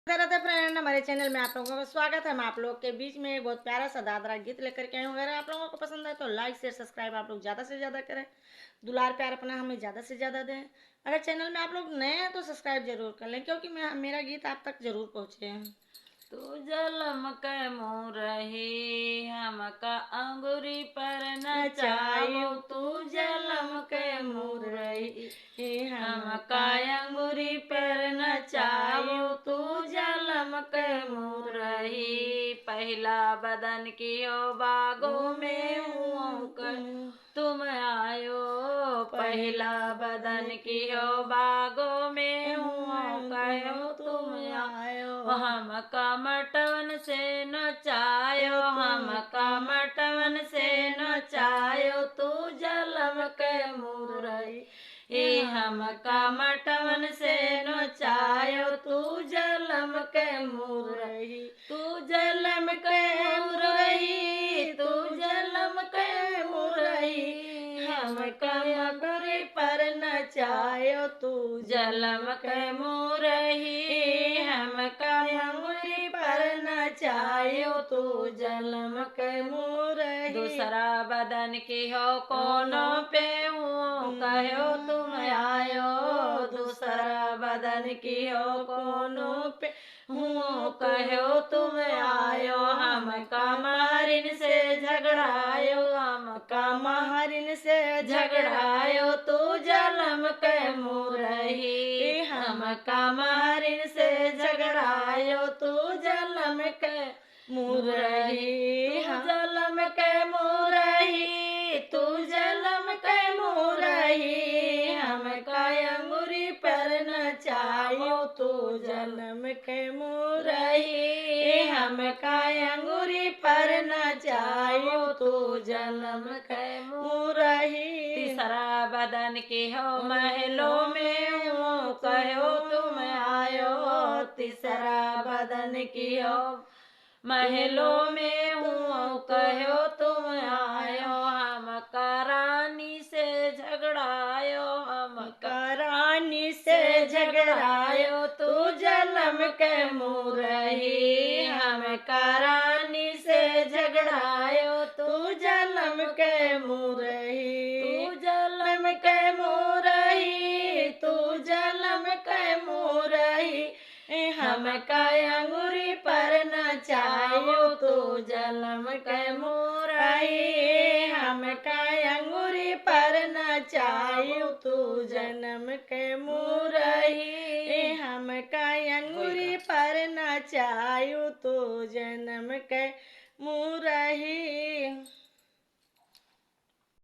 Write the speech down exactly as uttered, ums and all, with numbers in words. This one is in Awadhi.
राधे राधे फ्रेंड, हमारे चैनल में आप लोगों का स्वागत है। मैं आप लोग के बीच में एक बहुत प्यारा सा दादरा गीत लेकर के आई हूँ। अगर आप लोगों को पसंद आए तो लाइक, शेयर, सब्सक्राइब आप लोग ज़्यादा से ज़्यादा करें। दुलार प्यार अपना हमें ज़्यादा से ज़्यादा दें। अगर चैनल में आप लोग नए हैं तो सब्सक्राइब जरूर कर लें, क्योंकि मैं, मेरा गीत आप तक जरूर पहुँचे। तू जलम के मुरही हमका अंगुरी पर नचायो, तू जलम के मुरही हमका अंगुरी पर नचायो, तू जलम के मुरही। पहिला बदन की हो बागों में हूँ तुम आयो, पहिला बदन की हो बागों में हूँ कहो तुम आयो। हमका मटवन से नचायो, हमका मटवन से नचायो, तू जलम के मुरही। ए हमका मटवन से नचायो, तू जलम के मुरही। तू जलम के मुरही, तू जलम के मुरही, हमका अंगुरी पर नचायो, तू जलम के मुरही, हमका अंगुरी पर नचायो, तू जलम के मुरही। दूसरा बदन की हो कोनो पे हूँ कहो तुम आयो, दूसरा बदन की हो कोनो पे हूँ कहो तुम आयो। हमका महरिन से झगड़ायो, हमका महरिन से झगड़ायो, तू जलम के मुरही। हमका महरिन से झगड़ायो, तू जलम के मुरही। तू जलम के मुरही, तू जलम के मुरही, हमका अंगुरी पर नचायो, तू जलम के मुरही, हमका अंगुरी पर नचायो, तू जलम के मुरही। तीसरा बदन की हो महलों में हूँ कहो तुम आयो, तीसरा बदन की हो महलों में हूँ कहो तुम आयो। हमका रानी से झगड़ायो, हमका रानी से झगड़ायो, तू जलम के मुरही। हमका रानी से झगड़ायो, तू जलम के मुरही। तू जलम के मुरही, तू जलम के मुरही, हमका अंगुरी पर नचायो, तू जलम के मुरही। हमका अंगुरी पर नचायो, तू जलम के मुरही। हमका अंगुरी पर नचायो, तू जलम के मुरही।